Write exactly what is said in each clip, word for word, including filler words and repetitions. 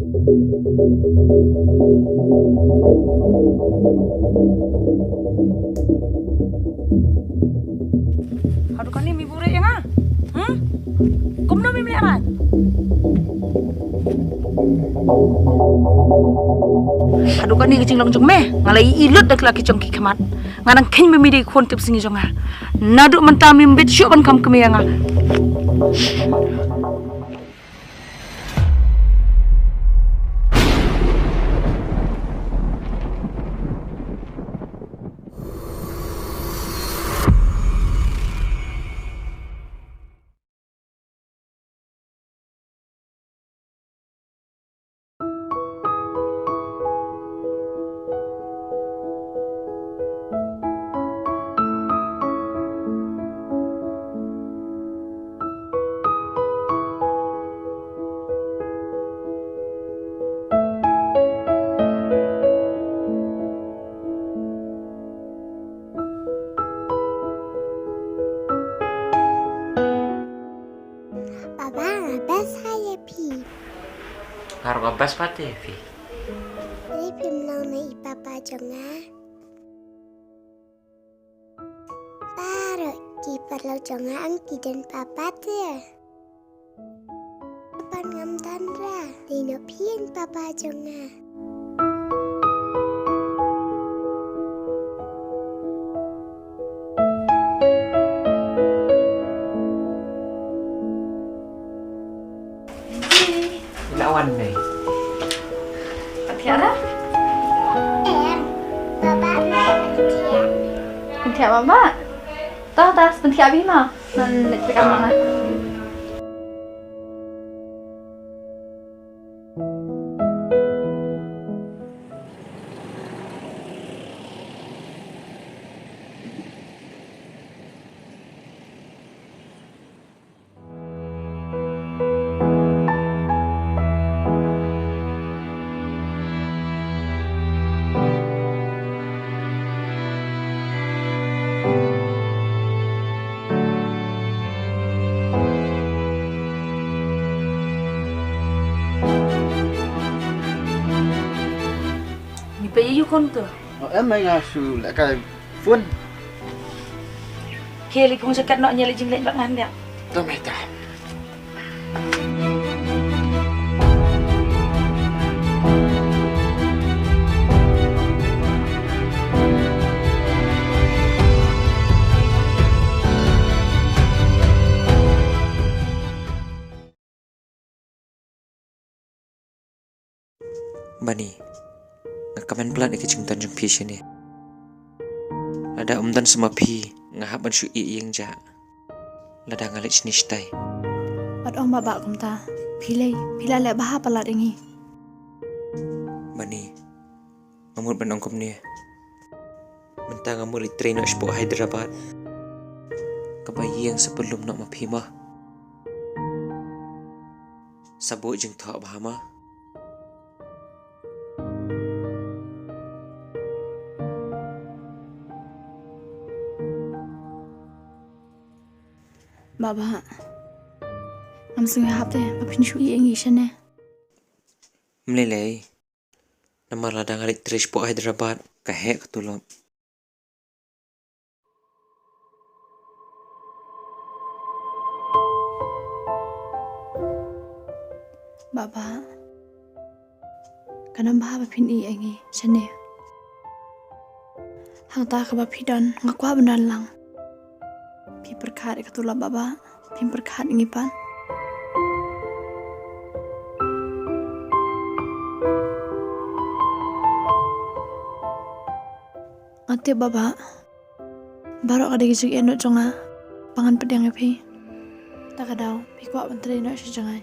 Haduh kane me buhrieh ïa nga. Hmm? Kumno mem lehrain? Haduh kane ka jinglong jong me, nga la ïohi lut da ki la ki jong ki khmat. Nga dang kheiñ ba me dei khun tipsngi jong nga. Naduh mynta mem bit shuh ban kham kmie ïa nga. Baba, nga best ha ïa phi. Nga ruh nga best pat ïa phi. Balei phim long na i papa jong nga? Baroh ki paralok jong nga ang ki don papa te. Papa ngam don ra. Dei noh phi papa jong nga. Ïa wan ne. Pynthiah da? Em, baba ma pynthiah. Pynthiah baba. Tah tah pynthiah bima. Nan leit pekam baba. Ngi peit ïa u khun to. Em, nga shu leh kai phone. Khie leit phong jaket noh, ngi leit jingleit bad nga hynrei. To mei ta. Bani, nga kmen palat ïa ka jingdon jong phi shane. Lada ym don sa ma phi, nga hap ban shu ïeh ïeng ja. Lada nga leit shane shatai. Wat ong baba kumta. Phi lei, phi la leh bha palat ïa ngi. Bani, nga mut ban ong kumne. Mynta nga mut leit trei noh shapoh Hyderabad. Kaba ïeng sa pynlum noh ma phi ma. Sa buh jingthoh bha ma. Baba, ngam sngewhap te ba phin shu ïeh ïa ngi shane. Ym lei lei. Namar lada nga leit trei shapoh Hyderabad, ka heh ka tulop. Baba, kan ym bha ba phin ïeh ïa ngi shane. Hangta kaba phi don, nga kwah ban don lang. Phi pyrkhat ïa ka tulop baba, phim pyrkhat ïa ngi pat. Nga tip baba, baroh ka dei ka jingeh nud jong nga ba ngan pdiang ïa phi. Ta ka daw phi kwah ban trei noh sha jngai.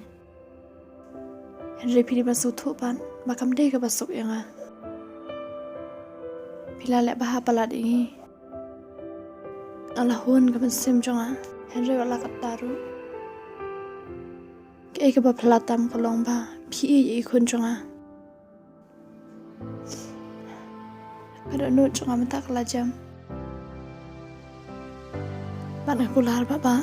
Hynrei phi dei ban sngewthuh pat ba kam dei kaba suk ïa nga. Phi la leh bha palat ïa ngi. Nga la hun ka mynsiem jong nga, hynrei wat la katta ruh. Kaei kaba phylla tam ka long ba phi ïeit ïa i khun jong nga. Ka dohnud jong nga mynta ka la jem. Bad nga kular baba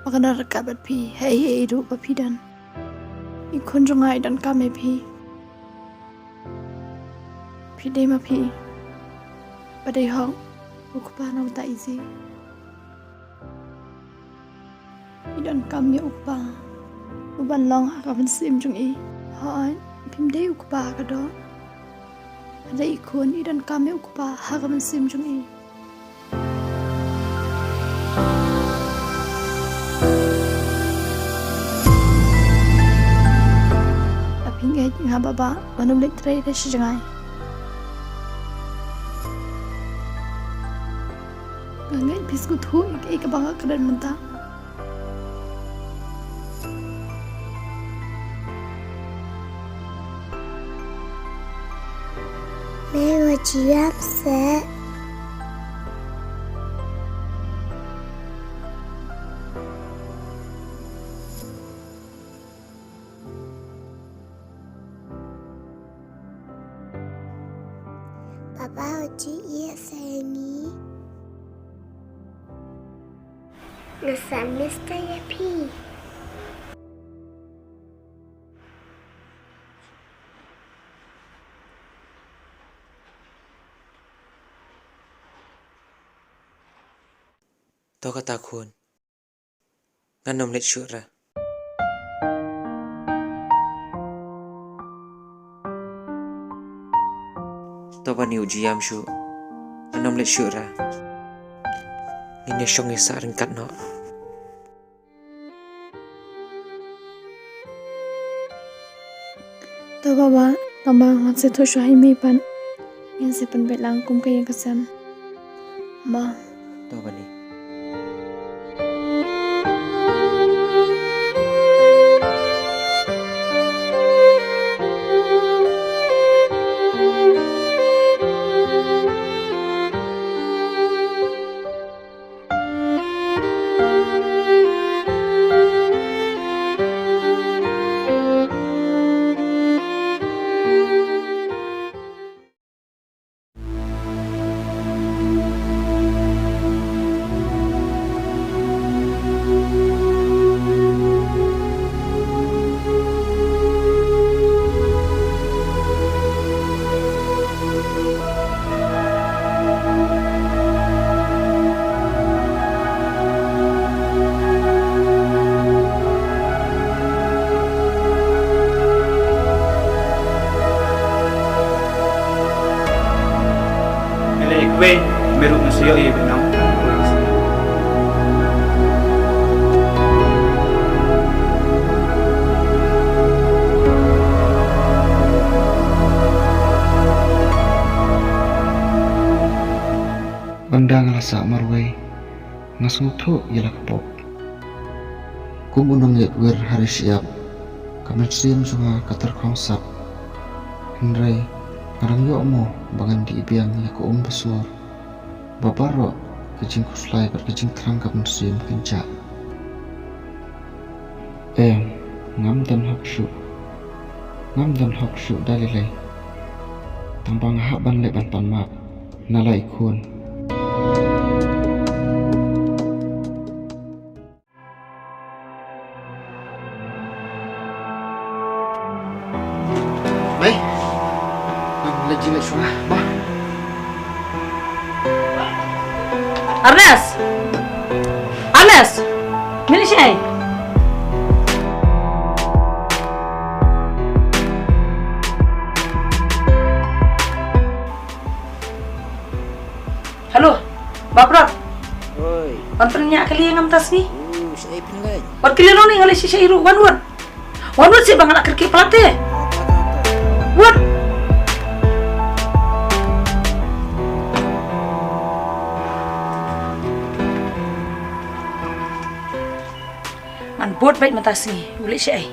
ba kan da ryngkat bad phi ha ei ei ruh ba phi don. I khun jong nga i donkam ïa phi. Phi dei ma phi. Ba dei hok u kpa na uta i ji. I donkam ïa u kpa uban long ha ka mynsiem jong i. Hooid, phim dei u kpa ka doh. Hynrei i khun i donkam ïa u kpa ha ka mynsiem jong i. Ba phi ngeit nga Baba, ban ym leit trei da shi jngai. Nga ngeit phi sngewthuh ïa kaei kaba nga kren mynta. Me, wat ju ïam seh. Papa, wat ju ïeh seh ïa ngi. Nga sa miss ïa phi. To kata khun. Ngan ym leit shuh re. To bani u ju ïam shuh. Ngan ym leit shuh re. Ngin ïa shong ïa sah ryngkat noh. To Baba, tang ba ngan sa ïathuh shuwa ïa me pat. Ngin sa pynbeit lang kum ka ïing ka sem. Mo. To bani. Ele kwei, meru na sio ye benau. Ban dang la sa marwei. Nga sngewthuh ïa la ka pop. Kum u nongïatwir ha ri shyiap, ka mynsiem jong nga ka tyrkhong sap. Hynrei nga dang ïoh mo ba ngan dih biang ïa ka um ba sur, ba baroh ka jingkhuslai bad ka jingthrang ka mynsiem kan jah. Em, ngam don hok shuh. Ngam don hok shuh da lei lei. Tang ba nga hap ban leh ban pan map na la i khun. Mei. Ngam leh jingeh shuwa ba. Ernest! Ernest! Mini shi ai? Hello, Baprot. Oi. Wan pynïa kali ngam tas ni. Uh, sa ai pynlai. Wat kali lo ni ngali shisha iru wan wan. Wan wan si ba nga la kyrkieh palat te. Wan. Ngan bud beit mynta sngi, u leh shaei.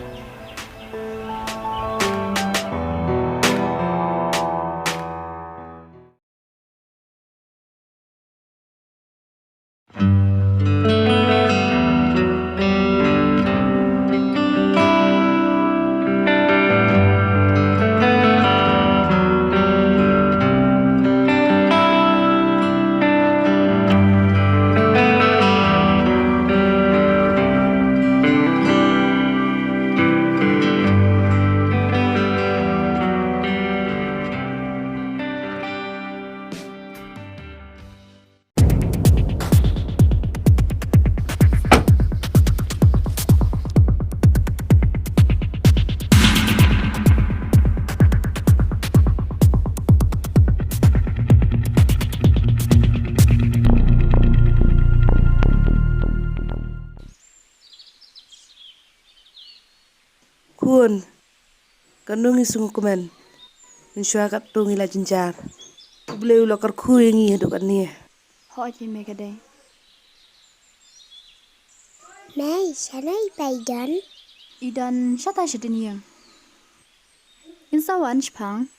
Khun, katno ngi sngewkmen. Mynshuwa katto ngi la jynjar. U Blei u la kyrkhu ïa ngi haduh katne. Hooid, i mei ka dei. Mei, shano i pa i don? I don shatai sha dien ïing. In sa wan shaphang.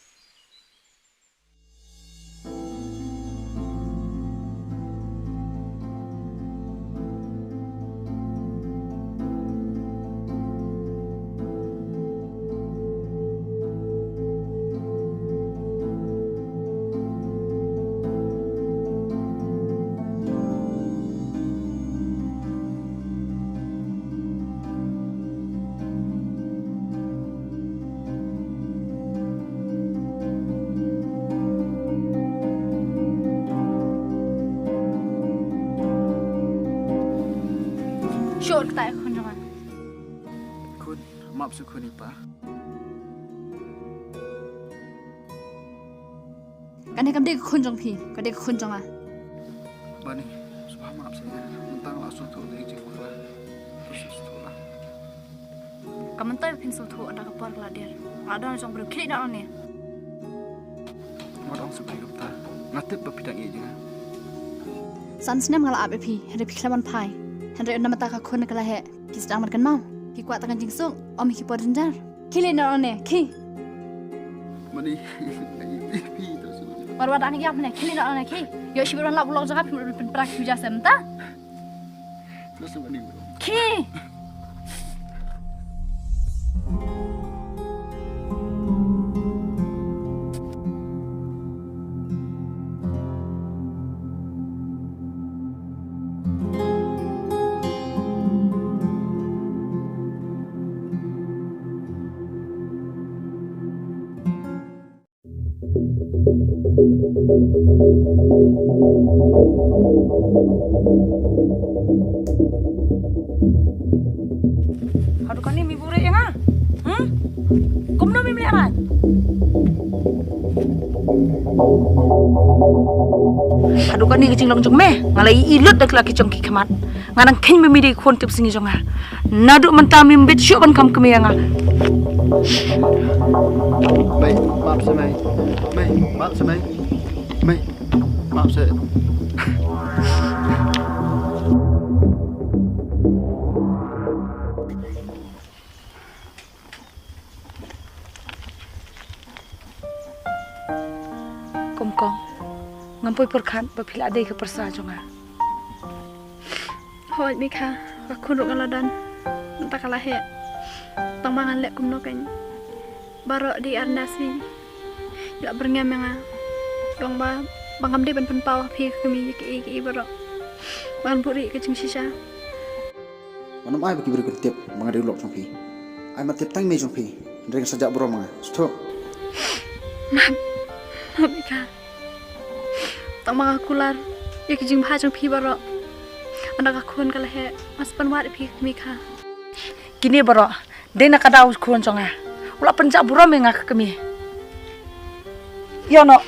Shu ot kata ïa ka khun jong nga. Khun, map sha khun i pa. Kane kam dei ka khun jong phi, ka dei ka khun jong nga. Bani, sngewbha map sha nga. Mynta nga la sngewthuh ïa ka jingkhuslai. Phi sngewthuh lang. Ka mynta phin sngewthuh ynda ka por ka la dier. Nga don jong briew, khie noh nangne. Nga dang sngewthuh kumta. Nga tip ba phi dang ïeit ïa nga. San snem nga la ap ïa phi, hynrei phi khlem wan phai. Hynrei ynda mynta ka khun ka la heh, phi sdang ban kynmaw. Phi kwah tang ka jingsuk, ym ïa ki por jynjar. Khie leit noh nangne, khie. Mani, phi, phi, phi, terus. Wat wat dang ïap ne, khie leit noh nangne, khie. Ïoh shibit ban lap u lok jong nga, phi mut ban pynpra ki puja sem ta. Terus mani. Khie. Haduh kane me buhrieh ïa nga. Hmm? Kumno mem lehrain? Haduh kane ka jinglong jong me, nga la ïohi lut da la ki jong ki khmat. Nga dang kheiñ ba me dei khun tipsngi jong nga. Naduh mynta mem bit shuh ban kham kmie ïa nga. Mei, map sha mei. Mei, map sha mei. Mei, map sha. Kumkong, ngam poi pyrkhat ba phi la dei ka pyrsa jong nga. Hooid Mikha, ka khun ruh nga la don. Mynta ka la heh. Tang ba ngan leh kumno kein. Baroh dei ar nasi. Ïa la byrngem ïa nga. Long ba, ba ngam dei ban pynpaw ha phi ka kmie ïa kiei kiei baroh. Ba ngan buhrieh ka jingshisha. Ngan ym ai ba ki briew kin tip ba nga dei u lok jong phi. Ai ma tip tang i mei jong phi. Hynrei nga sa jah burom ma nga. Sngewthuh. Map. Map Mikha. Tang ma nga kular ïa ki jingbha jong phi baroh. Ynda ka khun ka la heh, nga sa pynwad ïa phi Mikha. Kine baroh dei na ka daw khun jong nga. U la pynjah burom ïa nga ka kmie. Ïa noh.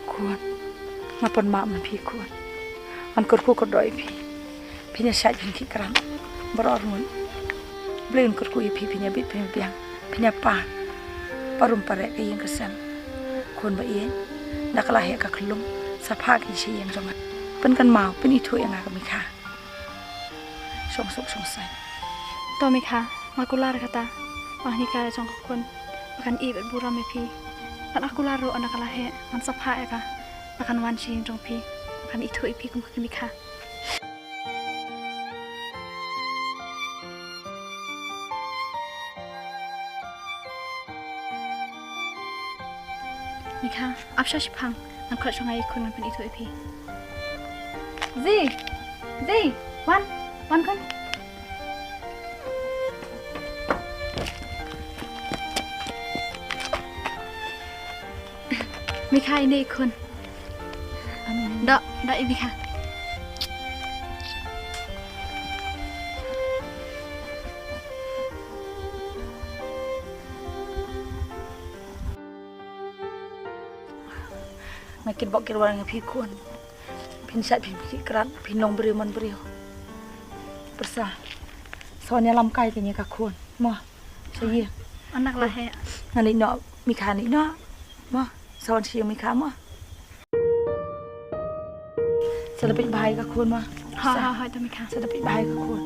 Khun, nga pan map na phi khun. Ngan kyrkhu kyrdoh ïa phi. Phin ïa shait phin khih krat baroh arngut. Blei un kyrkhu ïa phi, phin ïa bit phin ïa biang, phin ïa pah. Parum pareh ka ïing ka sem. Khun ba ïeit, da ka la heh ka khyllung, sa phah ki sha ïing jong nga. Pynkynmaw, pynithuh ïa nga ka Mikha. Shong suk shong saiñ. To Mikha, nga kular kata. Ba nga kynnoh jong ka khun ba kan ïeit bad burom ïa phi. Bad nga kular ruh ynda ka la heh ngan sa phah ïa ka ba kan wan sha ïing jong phi, ba kan ithuh ïa phi kum ka Mikha. Mikha, ap sha shiphang, ngan khot shong nga ïa i khun ngan pynithuh ïa phi. Zi! Zi! Wan! Wan khun! Mikha, ine i khun. Doh, doh i Mikha. Nga kyrpad kyrpad ïa phi khun. Phin shait phin khih krat, phin long briew man briew. Pyrsa. Sa wan ïalam kai kane ka khun. Mo. Sa ïa. Anak la he. Ngan leit noh, Mikha leit noh. Mo. Sa wan sha ïing Mikha mo. Sa da peit bha ïa ka khun mo. Ha, ha, ha, to Mikha. Sa da peit bha ïa ka khun.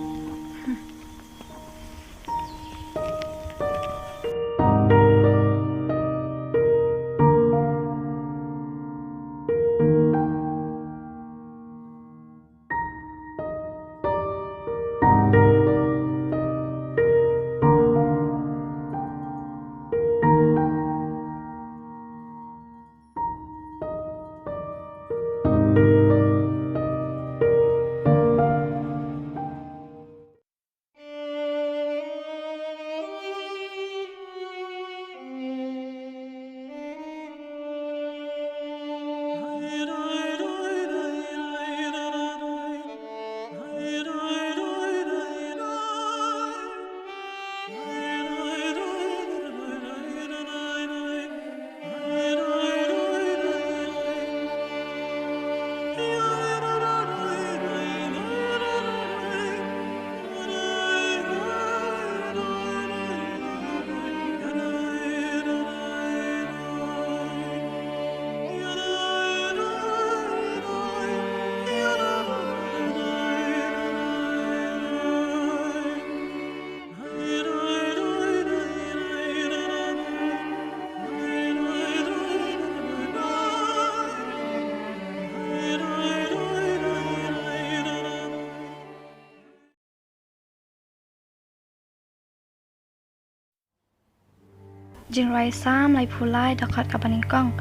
Jingrwai Salm laiphew lai, dkhot kaba nyngkong.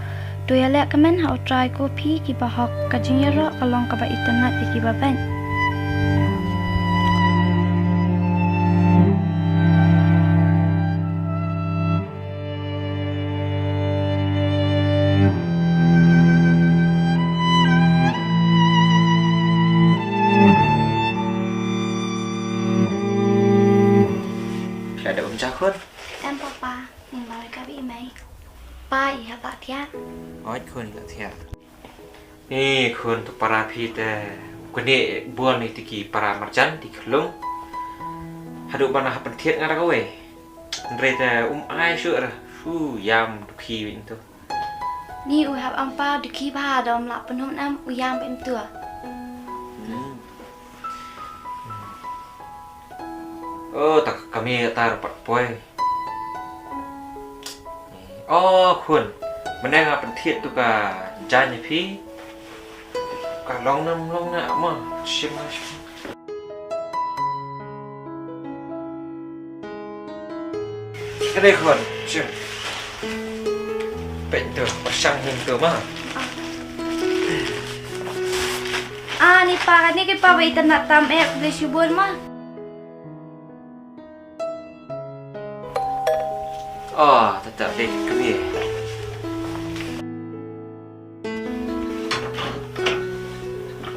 To ïaleh kmen ha U Trai ko phi kiba hok, ka jingïaroh ka long kaba itynnad ïa kiba beit. Phi la dep ym ja khun? Em papa, ngin bam ïa ka ba i mei. Pa, i hap la thiah. Hooid khun, i la thiah. Ni khun, to para phi te u kane bun ïa ki para marjan, ki khlung. Haduh ba nga hap pynthied nga da kawei. Hynrei te um ai shuh re, shu ïam dukhi win to. Ni u hap ong pa dukhi bha da um lah pynhun em u ïam ba im tua. Hmm. Oh, ta ka kmie ta ruh pat poi. Oh, khun. Mynne nga pynthied tu ka jaiñ ïa phi. Ka long nam long na ma shim na shim. Ka dei khun, shim. Peit tu, pyrshang ning tu ma. Ah, ni pa, ni ki pa ba itynnad tam eh, khublei shibun ma. Oh, ta ta dei kmie.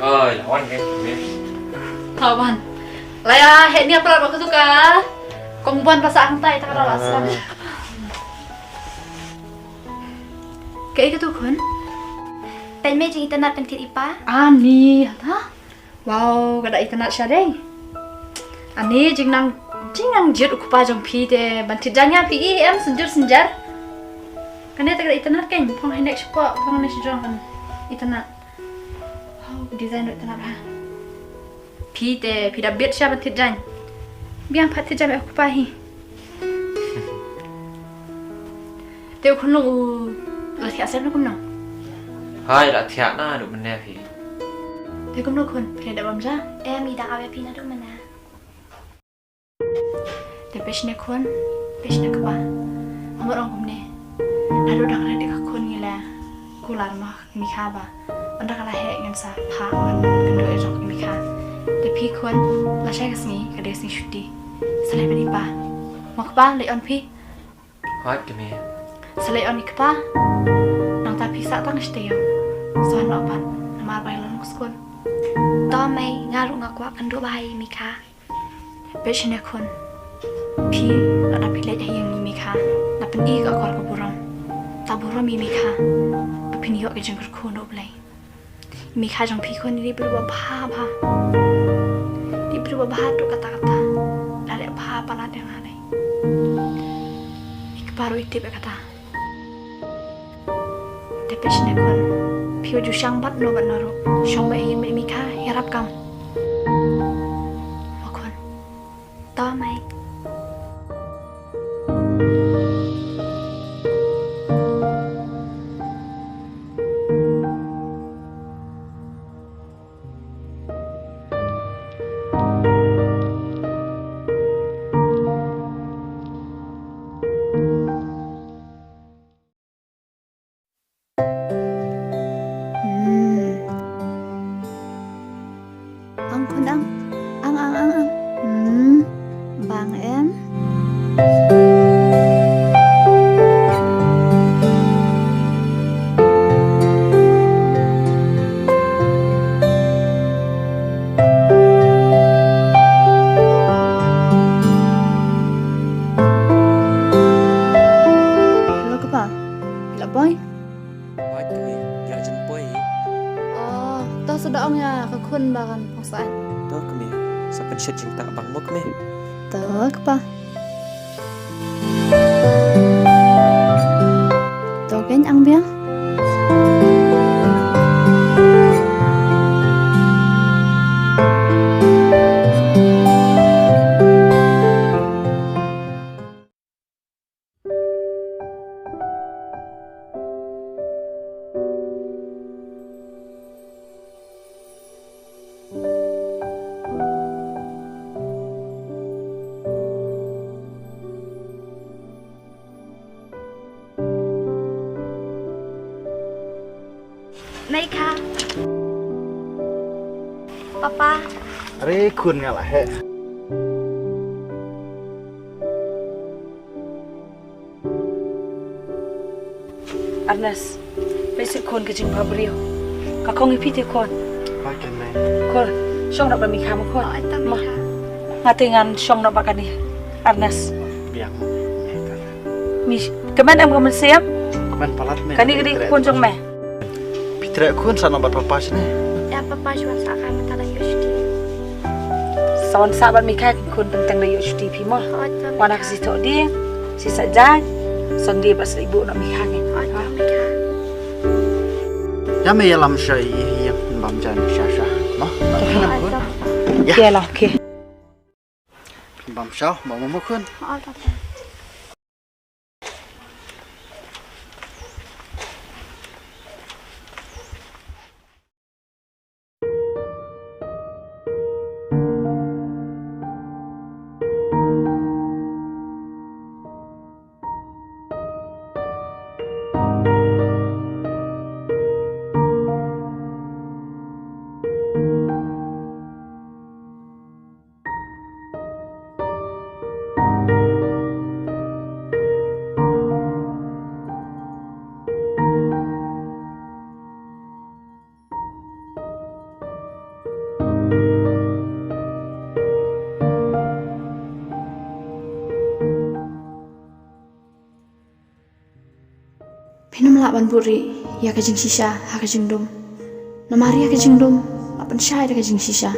Oi, la wan ke, miss. La wan. La ïa, heh nia palat ba ka tu ka. Kong Bon ba sah hangtai ta ka la sah. Kaei katu khun? Peit me jingitynnad pynthied i pa. Ani, ha? Wow, ka da itynnad sha dei. Ani jingnang, jingnang jied u kpa jong phi te ban thied jaiñ ïa phi i em synjur synjar. Kane te ka da itynnad kein, phong hi nek shapoh, phong ne shajrong kan itynnad. Wow, ka design ruh itynnad ha. Phi te, phi da bit sha ban thied jaiñ. Biang pat thied jaiñ ïa u kpa hi. Te u khunlung u la thiah sem ne kumno? Hai, la thiah naduh mynne phi. Te kumno khun, phi la dep bam ja? Em, i dang aw ïa phi naduh mynne. Te peit shane khun, peit shane kpa. Amut ong kumne. Naduh dang rit ïa ka khun ngi la kular ma Mikha ba ynda ka la heh ngin sa phah ban kynduh ïa jong ka Mikha. Te phi khun, lashai ka sngi ka dei ka sngi shuti. Sa leit bad i pa. Mo kpa, leit on phi. Hooid kmie. Sa leit on i kpa. Nangta phi sah tang shatei ïa u. Sa wan noh pat namar ba ngi la long skul. To mei, nga ruh nga kwah kynduh bha ïa i Mikha. Peit shane khun. Phi, lada phi leit ha ïing i Mikha, la pyni ka akor ka burom. Ta burom i Mikha ba phin ïoh ka jingkyrkhu na U Blei. I Mikha jong phi khun i dei briew ba bha bha. I dei briew ba bha to kata kata. Lada Palat ïa nga lei. I kpa ruh i tip ïa kata. Te peit shane khun. Phi ju shang bad no bad no ruh. Shong bad ïa i mei Mikha, ïarap kam. Mo khun. To mei. Hmm. Ang khun ang. Ang, ang, ang, ang. Hmm. Bang em. Hello, kpa. Phi la poi? Wat kmie, ngi la jan poi. Oh, to sa da ong ïa ka khun ba kan phongsah. To kmie, sa pynshet jingtah bang mo kmie. To kpa. To kein ang biang. Mei Kha. Papa. Are khun, nga la heh. Ernest, peit seh khun, ka jingbhabriew. Ka khong ïa phi te khun. Hooid kynmaw. Khun, shong noh bad Mei Kha mo khun. Hooid, Mei Kha. Nga te ngan shong noh bad kane Ernest. Biang. Mi, kmen em, kmen seh em? Kmen palat me. Kane ka dei ka khun jong me. Phi treh khun, sah noh bad papa shane. Ïa papa, shu wan sah ka mynta la ïoh shuti. Sa wan sah bad Mei Kha khun, teng teng la ïoh shuti phi mo. Hooid, Mei Kha. Wan ha ka shi thoh dieng, shi sah jaiñ, Sunday bad sa ïa buh noh Mei Kha ne. Hooid, Mei Kha. Ïa me ïalam sha ïing, bam jan sha sha mo. Hooid, khun. Ïa. Ke la, ke. Bam shaw, bam mo khun. Hooid, papa. Phin ym lah ban buhrieh ïa ka jingshisha ha ka jingdum. Namar ïa ka jingdum la pynshai da ka jingshisha.